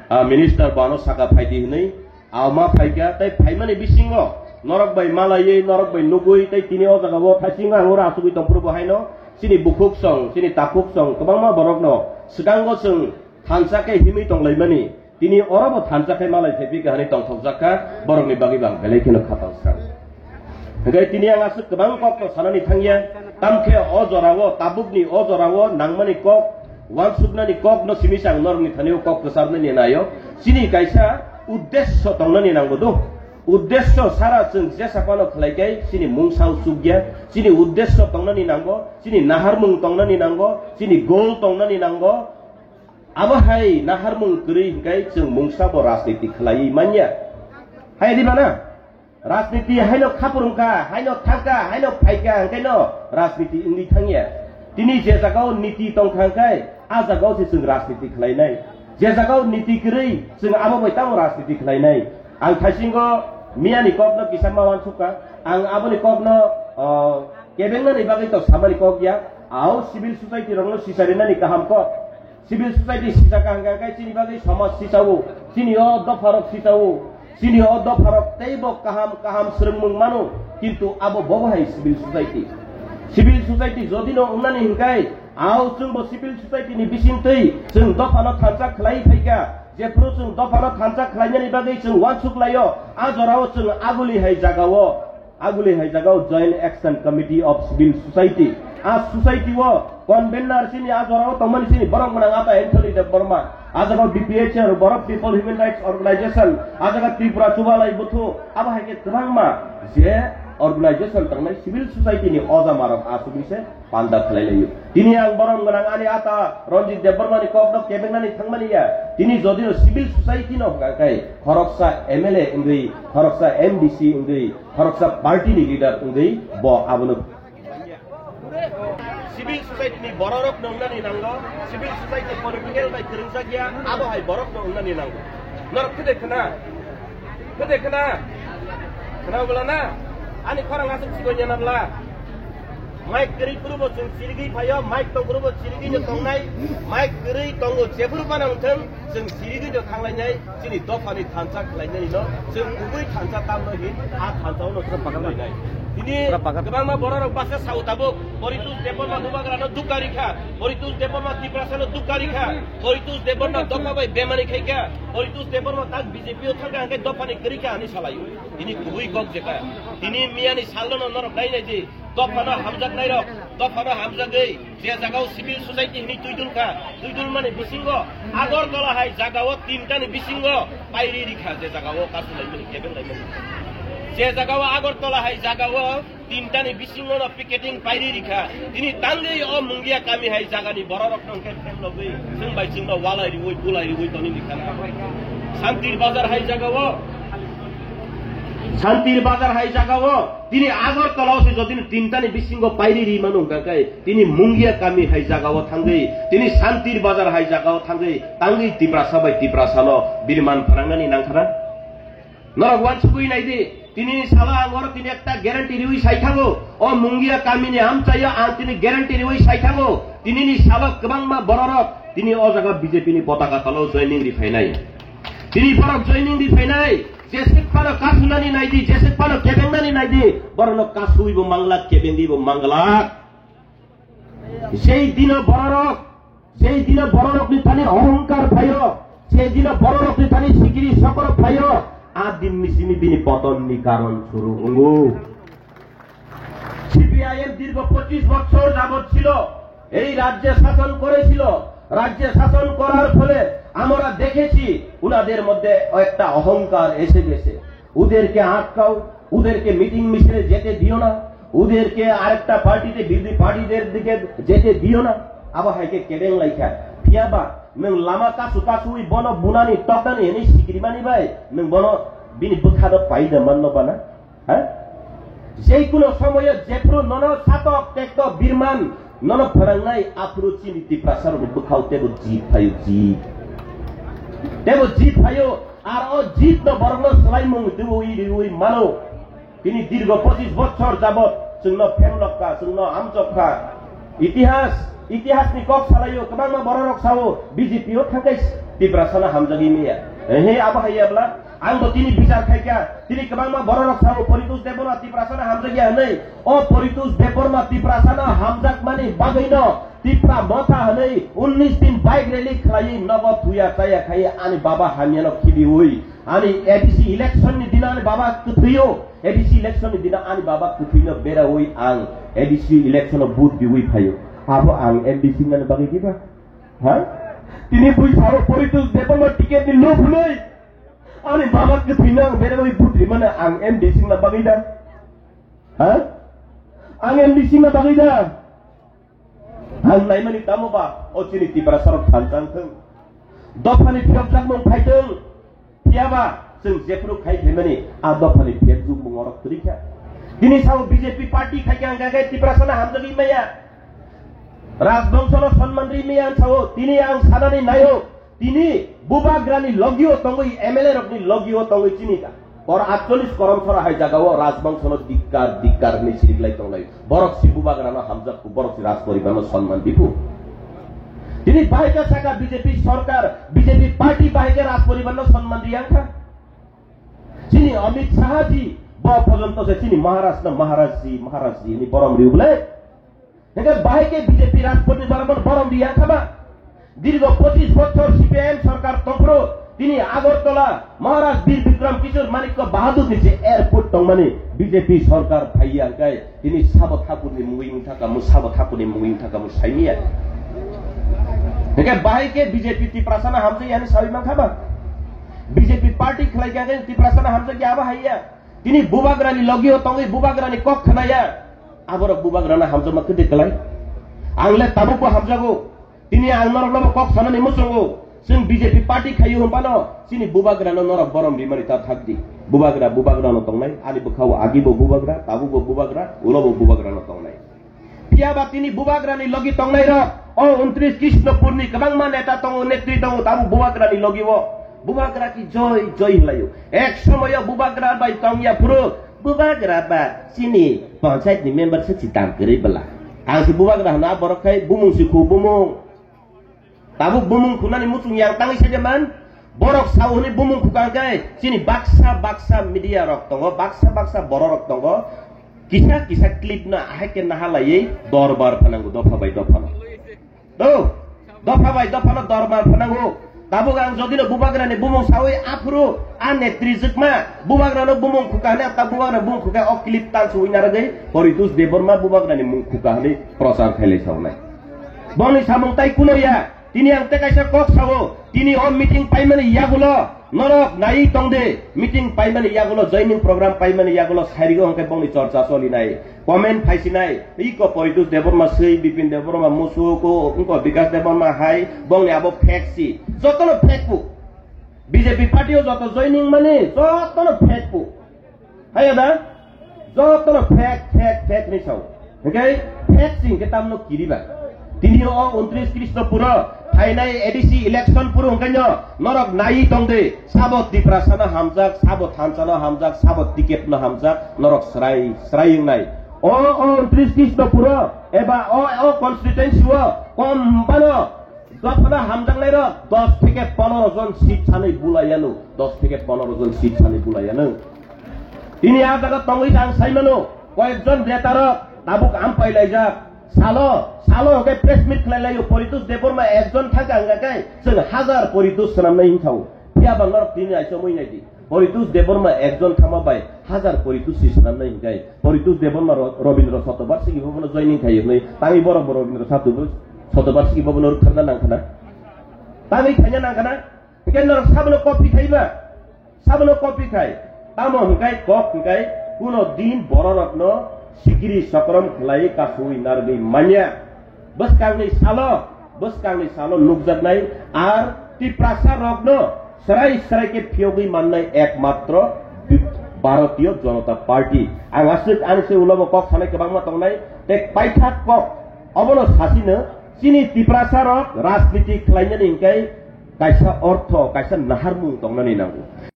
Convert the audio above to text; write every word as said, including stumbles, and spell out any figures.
Ah, minister bo ano saka phaidi hwnwi, ah, ma phaikha, tei phaimani bisingo norok bai malaiwi, norok bai nugwi, tei tini o jaga o thaisingo ang oro asugwi tongphuru bo haino, chini bukhuk song, chini takhuk song, kwbangma borokno swkango chwng thansa khe himwi tonglaimani, tini oro bo thansa khe malai phaiphikha hwnwi tongthokjak kha, borokni bagwi bo ang belai kheno khatal srang. Hingke tini ang aswk kwbang kok no sanani thangya, tamkhe o jorao, tabukni o jorao nangmani kok, wansuknani kok no simi se ang norokni thani o kok kwcharnani naio. Chini kaisa uddesyo tongnani nango do. Uddesyo sara chwng jesa phano khlai khe chini mungsa o chukya, chini uddesyo tongnani nango, chini naharmung tongnani nango, chini goal tongnani nango. Abo hai naharmung kwrwi hingke chwng mungsa bo rajniti khlaiwi manya. Hai di bana? Rajniti haino khapurung kha, haino thang kha, haino phai kha, hingke no rajniti wngwi thangya. Tini je jagao niti tong kha hingke, a jagao se chwng rajniti khlainai. Je jagao niti kwrwi, chwng abo bai tamo rajniti khlainai. Ang thaisingo miyani kokno kisa ma wansuk kha, ang aboni kokno, o, kebengnani bagwi to samani kok ya, ao civil society rokno sicharinani kaham kok. Civil society sisaka hingka khe chini bagwi somaj sisao, chini o dopharok sisao, chini o dopharok teibo kaham kaham swrwngmung mano, kintu abo bobo hai civil society. Civil society jodi no wngnani hingkai, ao chwngbo civil society ni bisingtwi chwng dophano thansa khlai phaikha, jephuru chwng dophano thansa khlainani bagwi chwng wansuk laio, a jorao chwng aguli hai jagao Aguli hai jagao Joint Action Committee of Civil Society. A society o convener sini a jorao tongmani sini borok mwnang ata Anthony Debbarma. A jagao D P H R, borok People Human Rights Organization. A jaga Tripura Chubalai Buthu. Abo hai khe kwbangma je organization tongnai civil society ni oja marok a sugui se panda khlai laio. Tini ang borom gwnang ani ata Ranjit Debbarma ni kok no kebengnani thangmani ya. Tini jodi no civil society no hwnkha khe khoroksa M L A wngwi, khoroksa M D C wngwi, khoroksa party ni leader wngwi bo abono civil society ni bororok no wngnani nango, civil society political bai kwrwngsak ya, abo hai borok no wngnani nango. Norok khede khna? Khede khna? Khna bwla na? Ani khorang aswk sikon ya na bwla? Mic kwrwi phuru bo chwng chirigwi phaio, mic tong phuru bo chirigwi no tongnai, mic kwrwi tongo jephuru phano wngthung, chwng chirigwi no thanglainai, chini dophani thansa khlainai no, chwng kubui thansa tamno hin, a thansa no chwng khlainai. Tini kwbangma bororok basa sao tabuk, Poritos Debbarma Bubagra no dukha rikha, Poritos Debbarma Tiprasa no dukha rikha, Poritos Debbarma dopha bai bemani khaikha, Poritos Debbarma tak B J P o thangkha hwnkhe dophani kwrwi kha hinwi salaio. Tini kubui kok jekha. Tini miyani salno norok nai nai di. Dophano hamjaknairok, dophano hamjagwi je jagao civil society hinwi twi dul kha, twi dul mani bisingo Agartala hai jagao tintani bisingo pairi rikha, je jagao kasu laimani, kebeng laimani. Je jagao Agartala hai jagao tintani bisingo no picketing pairi rikha. Tini tangwi o Mungia kami hai jagani bororokno hwnkhe phem logwi chwng bai chwngno walai riwi bulai riwi toni rikha. Santir Bazar hai jagao Santir Bazar hai jagao tini Agartala o se jodi tintani bisingo pairi ri mano hwnkha khe tini Mungia kami hai jagao thangwi, tini Santir Bazar hai jagao thangwi, tangwi Tiprasa bai Tiprasa no birman phanangnani nangkhana. Norok wansugwi nai di, tini salo ang oro tini ekta guarantee riwi sai thango, o Mungia kami ni amchaio ang tini guarantee riwi sai thango, tini ni salo kwbangma bororok tini o jaga B J P ni potaka tolo joining ri phainai. Tini borok joining ri phainai, jeswk phano kasunani nai di, jeswk phano kebengnani nai di, borokno kasui bo manglak, kebengwi bo manglak. Jei dino bororok, jei dino bororokni thani ohongkar phaio, jei dino bororokni thani sikiri sokoro phaio, a dinni simi bini potonni karon suru wngo. CPIM দীর্ঘ পঁচিশ বছর যাবৎ ছিল, এই রাজ্যে শাসন করেছিল। রাজ্যে শাসন করার ফলে আমরা দেখেছি ওনাদের মধ্যে একটা অহংকার এসে গেছে। ওদেরকে আটকাও, ওদেরকে মিটিং মিছিলে যেতে দিও না, ওদেরকে আরেকটা পার্টিতে, বিরোধী পার্টিদের দিকে যেতে দিও না। Abo hai khe kebeng lai kha. Phiya ba nwng lama kasu kasui bono bunani toknani hwnwi sikiri mani bai nwng bono bini bwkha no pai da manno bana? Ha? Jeikuno somoyo jephru nono satok tekto birman nono pharangnai aphuru chini Tiprasa rokni bwkhao tebo jit phaio, jit. Tebo jit phaio, ar o jit no borokno swlaimung riwi riwi mano. Tini dirgo pochis bochor jabot chwngno phemlok kha, chwngno amchok kha. Itihas, itihasni kok salaio, kwbangma bororok sao, B J P o thangkai Tiprasano hamjagwi maya. He, abo hai abla. Ang bo tini bichar khaikha. Tini kwbangma bororok sao Poritos Debbarma Tiprasano hamjakya hwnwi. O Poritos Debbarma Tiprasano hamjakmani bagwino Tipra Motha hwnwi unnish din bike rally khlaiwi nogo thuya chaya khai ani baba hamyano khibiwi. Ani A D C election ni dina ani baba kwthwio. A D C election ni dina ani baba kwthwino berawi ang A D C election o vote diwi phaio. Abo ang M D C nani bagwi diba? Ha? Tini bui sabo Poritos Debbarma ticket ni lob hwnwi. Ani baba kwthwino ang berawi vote rimano ang M D C na bagwi da? Ha? Ang M D C na bagwi da? Ang naimani tamo ba, o chini Tiprasarok thanchang thung. Dophani phiyokjakmung phaithung. Phiyaba, chwng jephru khai phaimani, a dophani phiyokjukmung orok kwrwi kha. Tini sao B J P party khai khe ang khe Tiprasano hamjagwi maya. Rajbongsono sonman ri maya ang sao, tini ang sanani nayo. Tini bubagrani logio tongwi, M L A rokni logio tongwi chini ka. Kor atchollis korom sora hai jagao Rajbongsono dikkar, dikkar hinwi siriklai tonglai. Borok si bubagrano hamjakku, borok si Rajporibarno sonman diku. Tini bahai khe saka B J P sorkar, B J P party bahai khe Rajporibarno sonman riyang kha. Chini Amit Shah ji, bo porjonto se chini Maharaj na Maharaj ji, Maharaj ji hinwi borom riu bole. Hingke bahai khe B J P Rajporibar borom riya khaba. Dirgo pochis bochor C P I M sorkar tongphuru, tini Agartala Maharaj Bir Bikram Kishore Manikya Bahadur ni je airport tongmani B J P sorkar phaiya hingke tini sabo thakurni mungwi wngthaka mu, sabo thakurni mungwi wngthaka mu saimiya. Hingke bahai khe B J P Tiprasano hamjakya hinwi sawi mankha ba. B J P party khlai khe Tiprasano hamjakya abo haiya. Tini bubagrani logio tongwi bubagrani kok khnaya. Aborok bubagrano hamjakma kwtwi klai. Ang le tabukbo hamjago. Tini ang norokno bo kok sanani muchungo. Chwng B J P party khaio hwnbano chini bubagrano norok borom rimani ta thakdi. Bubagra bubagrano tongnai. Ani bwkhao agibo bubagra, tabukbo bubagra, ulobo bubagrano tongnai. Phiya ba tini bubagrani logi tongnai rok, o untris Krishnopurni kwbangma neta tongo, netri tongo, tabuk bubagrani logi o. Bubagra ki joi, joi hinlaio. Ek somoyo bubagra bai tongya phuru, bubagra ba chini panchayat ni member se chitam kwrwi bwla. Ang si bubagra hwna borok khai bumung si khu bumung. Tabuk bumung khunani muchung yang tangwi se de man. Borok sao hwnwi bumung khukang khe chini baksa baksa media rok tongo, baksa baksa borok rok tongo. Kisa kisa clip no ahai khe naha laiwi dorbar phanango dopha bai dopha no. Do, dopha bai dopha no dorbar phanango. Tabuk ang jodi no bubagra ni bumung sawi aphuru a netri jwkma bubagra no bumung khuka hwnwi ta bubagra bumung khuka o clip tang suwi naragwi Poritos Debbarma bubagra ni mung khuka hwnwi prochar khailai sawnai. Boni samung tai kuno ya. Tini ang tei kaisa kok sao, tini o meeting paimani yagulo norok nai tong de, meeting paimani yagulo, joining program paimani yagulo sairigo hwnkhe bongni chorcha cholinai, comment phaisinai, iko Poritos Debbarma swi, Bipin Debbarma musuko, wngko Bikas Debbarma hai, bongni abo fake si, jotono fake pu. B J P party o joto joining mani, jotono fake pu. Haiya da? Jotono fake, fake, fake hinwi sao. Hingke fake si hingke tamno kiriba. Tini o untris Krishnopuro phainai A D C election puro hingke no norok nai tong de. Sabo Tiprasano hamjak, sabo thansano hamjak, sabo ticket no hamjak, norok srai, srai wngnai. O, o untris Krishnopuro eba o, o constituency o kom bano Dophano hamjaknairok dos theke ponoro jon seat sanwi bulaiyanw, dos theke ponoro jon seat sanwi bulaiyanw. Tini a jaga tongwi ang saimano, koyekjon netarok tabuk ampai laijak. Salo, salo hwnkhe press meet khlai laio, Poritos Debbarma ekjon thangkha hwnkha khe chwng hajar Poritos swnamnai hinkhao. Phiya ba norok tini aisomwi naidi. Poritos Debbarma ekjon thama bai hajar Poritos si swnamnai hinkhai. Poritos Debbarma ro-, Robindra Satobarsiki bono joining khai hwnwi tangwi borok bo Robindra Sato-, Satobarsiki bono rwkharna nangkhana. Tangwi khaina nangkhana. Hingke norok sabono copy khai ba? Sabono copy khai. Tamo hinkhai kok hinkhai kuno din bororokno sikiri sokrom khlai kasui narwgwi manya. Bwskangni salo, bwskangni salo nukjaknai ar Tiprasa rokno serai serai khe phiyogwi mannai ekmatro Bharatiya Janata Party. Ang aswk ani se ulo bo kok sanai kwbangma tongnai, tei paithak kok obono sasino chini Tiprasa rok rajniti khlainani hinkhai kaisa ortho, kaisa naharmung tongnani nango.